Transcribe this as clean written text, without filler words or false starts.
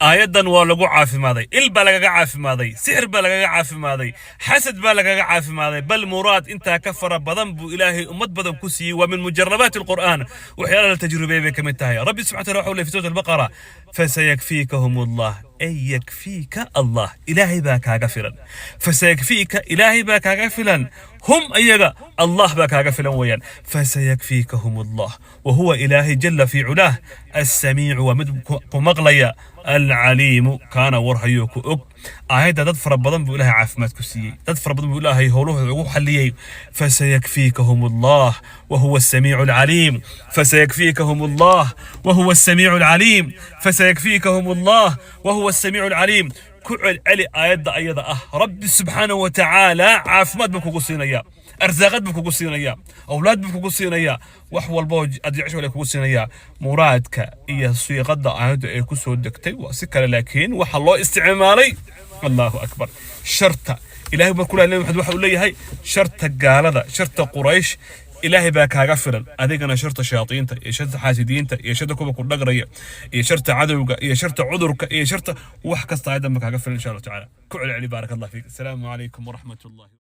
Aayaddan waa lagu caafimaaday, il baa lagaga caafimaaday, sixir baa lagaga caafimaaday, xasad baa lagaga caafimaaday, bal muraad intaa ka fara badan buu Ilaahay ummad badan ku siiyey. Waa min mujarabaati alqur'aan, waxyaalaha la tajribeeyey bay ka mid tahay. Rabbi subxana wataala waxa uu leeyahy fi suurat Albaqara: "فسيكفيكهم الله"، ay يكفيك الله, Ilaahay baa kaaga filan. فسيكفيك, Ilaahay baa kaaga filan, هم ayaga, Allah baa kaaga filan weeyaan. فسيكفيكهم الله وهو Ilaahay جل في علاه السميع, waa mid ku maqlaya, العليم, kaana warhayo, ku og. Aayadda dad fara badan buu Ilaahay caafimaad ku siiyey, dad fara badan buu Ilaahay howlahooda ugu xalliyey. فسيكفيكهم الله وهو السميع العليم، فسيكفيكهم الله وهو السميع العليم، فسيكفيكهم الله وهو السميع العليم. Ku celceli aayadda ayada ah. Rabbi subxaanahu wa tacaala caafimaad buu kugu siinayaa, arsaaqad buu kugu siinayaa, awlaad buu kugu siinayaa, wax walba oo aad jecesho wala kugu siinayaa. Muraadka iyo siiqada aayaddu ay ku soo degtay waa si kale, laakiin waxa loo isticmaalay, Allahu akbar, sharta Ilaahay baa kula. Nabi Maxamed waxa uu leeyahay: sharta gaalada, sharta Quraysh, Ilaahay baa kaaga filan. Adigana sharta shayaadiinta iyo sharta xaasidiinta iyo sharta kuwa ku dhagraya iyo sharta cadowga iyo sharta cudurka iyo sharta wax kasta, aayaddan baa kaaga filan, insha Allah tacaala. Ku celceli. بارك الله فيك. السلام عليكم ورحمة الله.